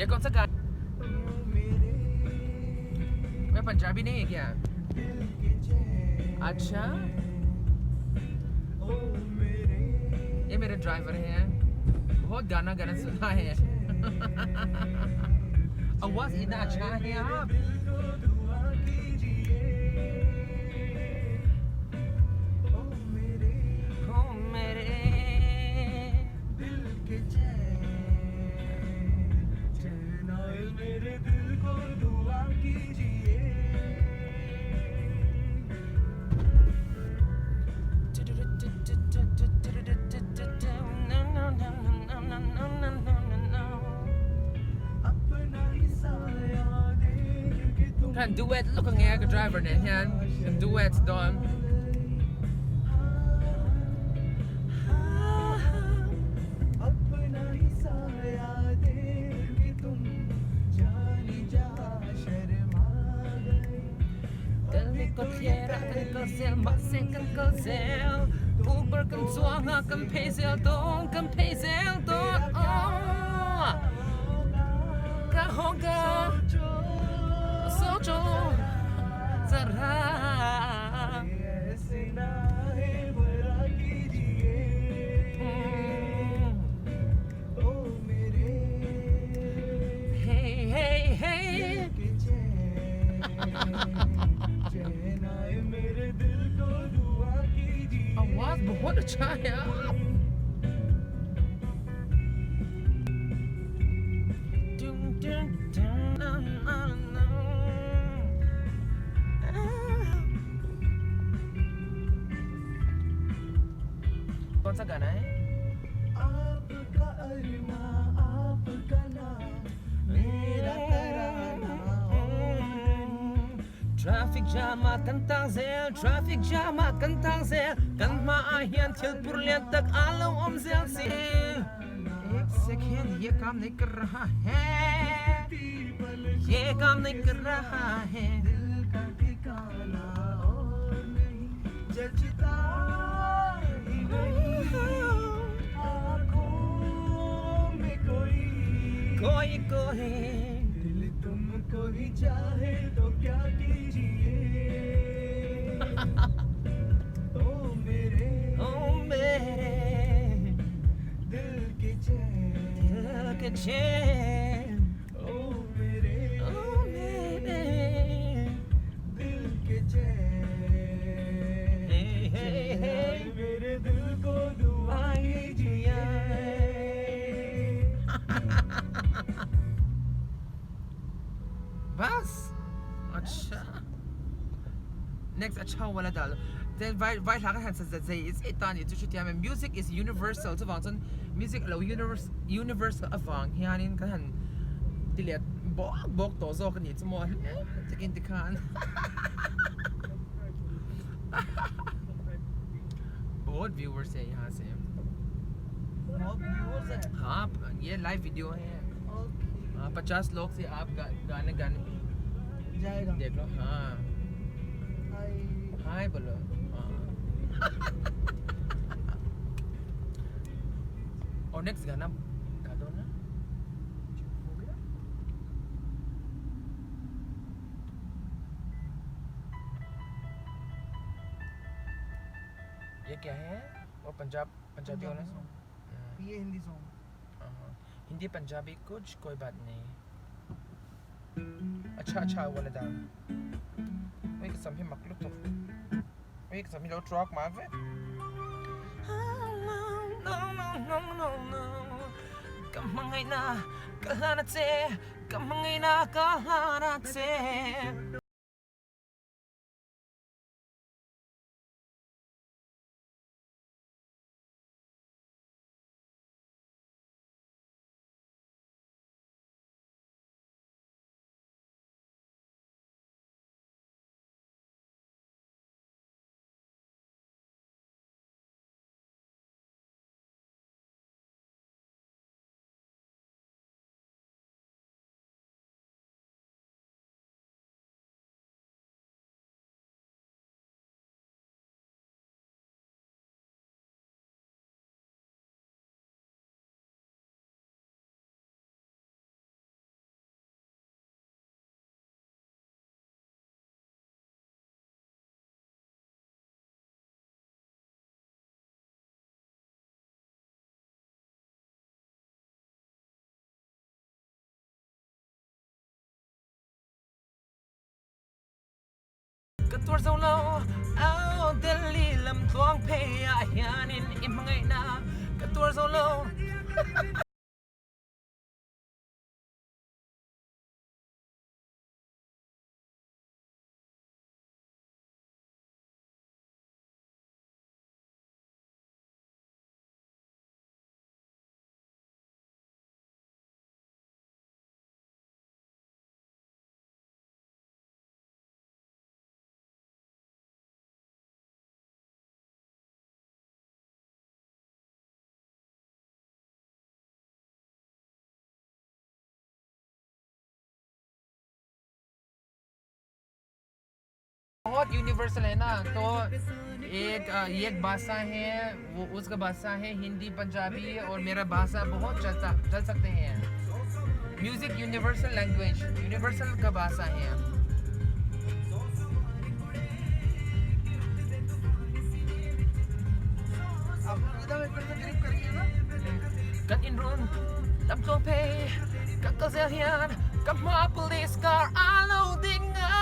ये कौन सा गाना? मैं पंजाबी नहीं है क्या? अच्छा, ये मेरे ड्राइवर हैं, बहुत गाना गाना सुना है। आवाज इतना अच्छा है आप। ओ मेरे दिल के चैन, चैन आए मेरे दिल को दुआ कीजिए। अपना ही साया देख के तुम Kan duet look ang nga ka driver na yan. Kan duet doon. अपना ही साया देख के तुम जाने जा शर्मा गए। Kan ko tiera kan ko sel ma se kan ko sel. Uber kan chuang a kan pay sel don kan pay sel don. Oh. Ka hoga socho zara. ऐसे ना है बड़ा कीजिए। ओ मेरे Hey hey hey. के चैन, चैन आए मेरे दिल को दुआ कीजिए। आवाज बहुत अच्छा है आप। Dun, dun, dun, na, na, na. कौन सा गाना है? आपका अरमा, आपका नाम मेरा तराना और नहीं। Traffic jam a kan tang zel, traffic jam a kan tang zel, kan ma a hian thil pur lian tak alo om zel si. एक सेकेंड, ये काम नहीं कर रहा है, ये काम नहीं कर रहा है। दिल का ठिकाना और नहीं, जचता ही नहीं आँखों में कोई कोई कोई। दिल तुमको ही चाहे तो क्या कीजिए। ओ मेरे ओ मेरे दिल के चैन, दिल के चैन, ओ मेरे ओ मेरे दिल के चैन, Hey, hey, चैन hey. आए मेरे दिल को दुआ कीजिए। बस, अच्छा, next अच्छा वाला डालो। Then vai vai hla ka han sa zai is etani chu chu tiam music is universal chu wang chun music lo universe universal awang hianin kan han tilet bok bok to zo ka ni chu mo takin ti khan बहुत viewers है यहाँ से। बहुत viewers है? हाँ, ये live video है। ओके। हाँ, 50 लोग से आप गाने गाने जाएगा। देख लो, हाँ। हाय। हाय बोलो, हाँ। और नेक्स्ट गाना गा दो ना। हो गया। ये क्या है? और पंजाब पंजाबी वाला? पंजाबी सॉन्ग। ये हिंदी सॉन्ग। हाँ, हिंदी पंजाबी कुछ कोई बात नहीं। अच्छा अच्छा वाला दाम एक सभी मकलूक तो एक सभी लोग ट्रक मार no no no no no ka mangai na ka hlana che, ka mangai na ka hlana che. tuar zo lo Oh Delhi lam tluang phei ah hianin i hmangaihna ka tuar zo lo. बहुत यूनिवर्सल है ना तो एक ये एक भाषा है वो उसका भाषा है हिंदी पंजाबी और मेरा भाषा बहुत चलता चल सकते हैं music universal language universal का भाषा है Kan in run lam tluang phei kan kal zel hian ka hma police car a lo ding a.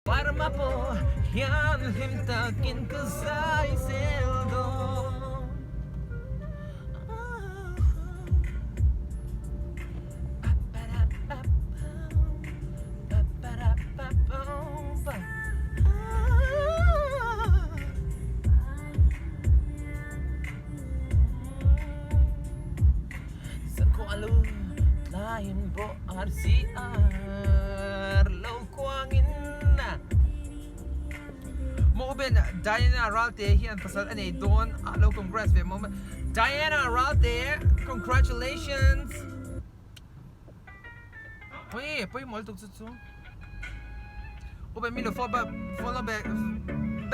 Parma pawh hian hlim takin ka zai zel dawn. Zankhua a lu tlaiin bawh RCR lo kuangin Maw ben Diana Ralte hian pasal a nei dawn a lo congrats ve maw Diana Ralte congratulations Poi poi mawl tuk chu chu Upe mi lo follow back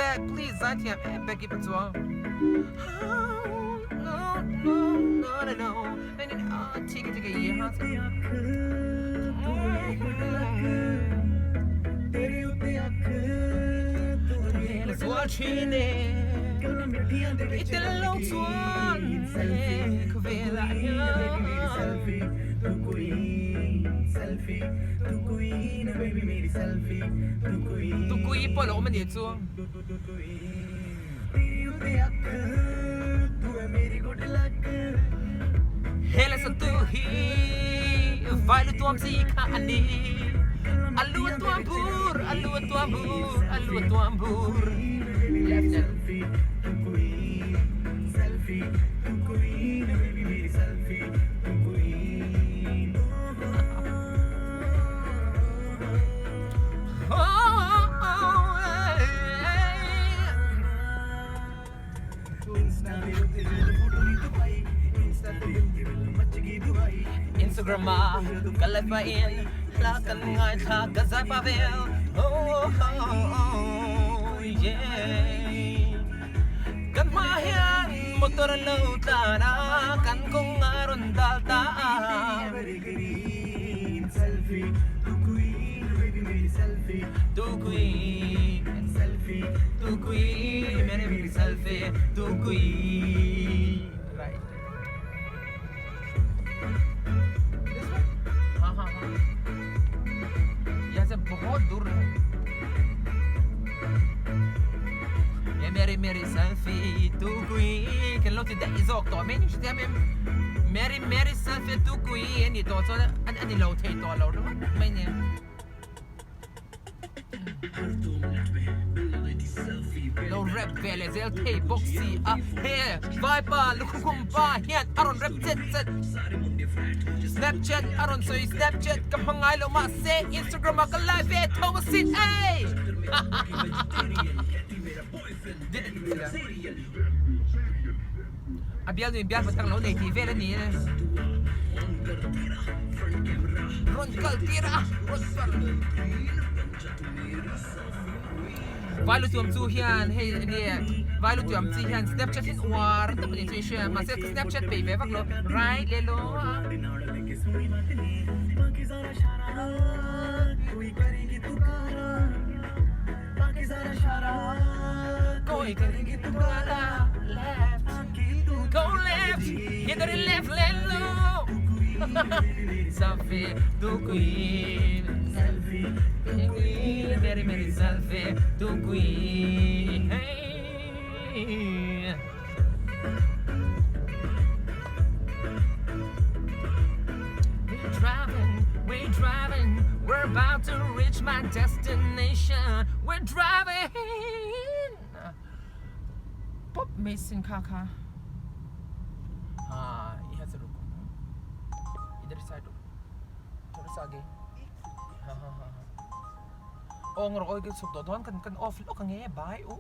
back please zaithiam em Becky pa chuang No no no no no ठीक है ये हाँ Tukui pawh a lo awm a nih chu. He le satu hi vai lu tuam si kha a ni. A lu a tuam bur, a lu a tuam bur, a lu a tuam bur. Left Instagram ah ka let pa in hla kan ngaithla ka zai pa vel oh, oh, oh, yeah. Kan hma hian motor a lo tlan a kan kawng a rawn dal ta a. Tukui Tukui mere mere selfie Tukui right हाँ हाँ हाँ यहाँ से बहुत दूर है ये मेरी मेरी selfie Tukui kan lo ti daih zawk tawh mai ni hriat em Mary Mary selfie Tukui a ni tawh chuan a ni lo thei tawh lo ringawt mai nia. rap ve leh zel thei bawk si a, he vaipa lukhum pa hian a rawn rap chet chet. Snapchat a rawn sawi Snapchat ka hmang ngai lo mahse Instagram ah ka live ve tho asin ei! A bialnu in bial hma tak lo nei tih vel a ni e. Rawn kal tir a, rawn kal. Vai lutuam chu hian hei enge vai lutuam chi hian Snapchat hi an uar tak a ni chu i hria mahse Snapchat peih ve vak lo right le lo a. Go left, hit the left le lo. Selfie tu queen, selfie tu queen, very very selfie tu queen. Hey. We're driving, we're driving, we're about to reach my destination. We're driving. Pop Mason kha kha. हाँ यहाँ से रुको इधर side रुको थोड़ा सा आगे हाँ हाँ हाँ हाँ ong ro oi chhuk tawh dawn kan kan off lawk ange bye u.